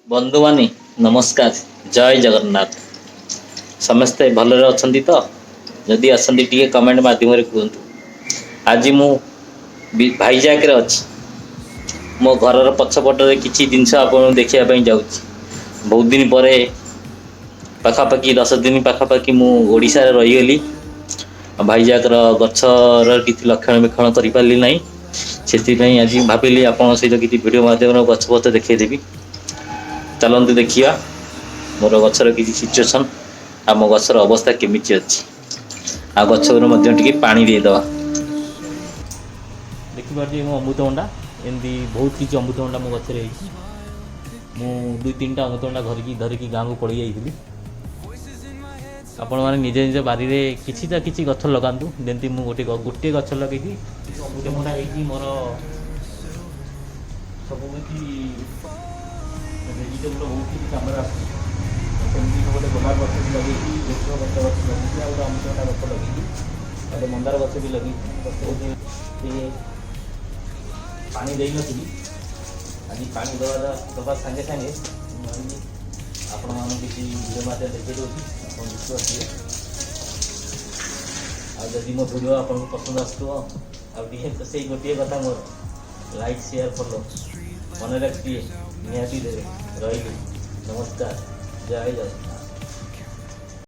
ବନ୍ଧୁମାନେ, ନମସ୍କାର, ଜୟ ଜଗନ୍ନାଥ। ସମସ୍ତେ ଭଲରେ ଅଛନ୍ତି ତ? ଯଦି ଅଛନ୍ତି, ଟିକେ କମେଣ୍ଟ ମାଧ୍ୟମରେ କୁହନ୍ତୁ। ଆଜି ମୁଁ ଭାଇଜାକରେ ଅଛି। ମୋ ଘରର ପଛପଟରେ କିଛି ଜିନିଷ ଆପଣଙ୍କୁ ଦେଖିବା ପାଇଁ ଯାଉଛି। ବହୁତ ଦିନ ପରେ, ପାଖାପାଖି 10 ଦିନ ପାଖାପାଖି ମୁଁ ଓଡ଼ିଶାରେ ରହିଗଲି ଆଉ ଭାଇଜାକର ଗଛର କିଛି ଲକ୍ଷଣ ବେକ୍ଷଣ କରିପାରିଲି ନାହିଁ। ସେଥିପାଇଁ ଆଜି ଭାବିଲି ଆପଣଙ୍କ ସହିତ କିଛି ଭିଡ଼ିଓ ମାଧ୍ୟମରେ ଗଛ ପତ୍ର ଦେଖେଇଦେବି। ଚାଲନ୍ତୁ ଦେଖିବା ମୋର ଗଛର କିଛି ସିଚୁଏସନ୍, ଆମ ଗଛର ଅବସ୍ଥା କେମିତି ଅଛି। ଆଉ ଗଛରେ ମଧ୍ୟ ଟିକେ ପାଣି ଦେଇଦେବା। ଦେଖିପାରୁଥିବେ ମୋ ଅମୃତଭଣ୍ଡା, ଏମିତି ବହୁତ କିଛି ଅମୃତଭଣ୍ଡା ମୋ ଗଛରେ ହେଇଛି। ମୁଁ ଦୁଇ ତିନିଟା ଅମୃତଭଣ୍ଡା ଧରିକି ଧରିକି ଗାଁକୁ ପଳେଇ ଯାଇଥିଲି। ଆପଣମାନେ ନିଜ ନିଜ ବାରିରେ କିଛି ତ କିଛି ଗଛ ଲଗାନ୍ତୁ। ଯେମିତି ମୁଁ ଗୋଟିଏ ଗଛ ଲଗେଇଛି, ଅମୃତଭଣ୍ଡା ହେଇଛି। ମୋର ସବୁ କିଛି ଭେଜିଟେବୁଲ୍ ବହୁତ କିଛି କାମରେ ଆସୁଛି। ସେମିତି ମୁଁ ଗୋଟେ ଗୋଲାପ ଗଛ ବି ଲଗେଇଛି, ଭେସୁଙ୍ଗା ପତ୍ର ଗଛ ଲଗେଇଛି, ଆଉ ଗୋଟେ ଅମୃତଭଣ୍ଡା ଗଛ ଲଗେଇଛି, ଆଉ ଗୋଟେ ମନ୍ଦାର ଗଛ ବି ଲଗେଇଛି। ଗଛକୁ ଟିକେ ପାଣି ଦେଇନଥିଲି। ଆଜି ପାଣି ଦେବା ସାଙ୍ଗେ ସାଙ୍ଗେ ମୁଁ ଭାବିଲି ଆପଣମାନଙ୍କୁ କିଛି ଭିଡ଼ିଓ ମାଧ୍ୟମରେ ଦେଖେଇ ଦେଉଛି, ଆପଣ ଦେଖିପାରୁଥିବେ। ଆଉ ଯଦି ମୋ ଭିଡ଼ିଓ ଆପଣଙ୍କୁ ପସନ୍ଦ ଆସୁଥିବ, ଆଉ ଟିକେ ତ ସେଇ ଗୋଟିଏ କଥା ମୋର, ଲାଇକ୍, ସେୟାର, ଫଲୋ ମନେ ରଖିଥିବେ, ନିହାତି ଦେବେ। ରହିଲି, ନମସ୍କାର, ଜୟ ଜଗନ୍ନାଥ।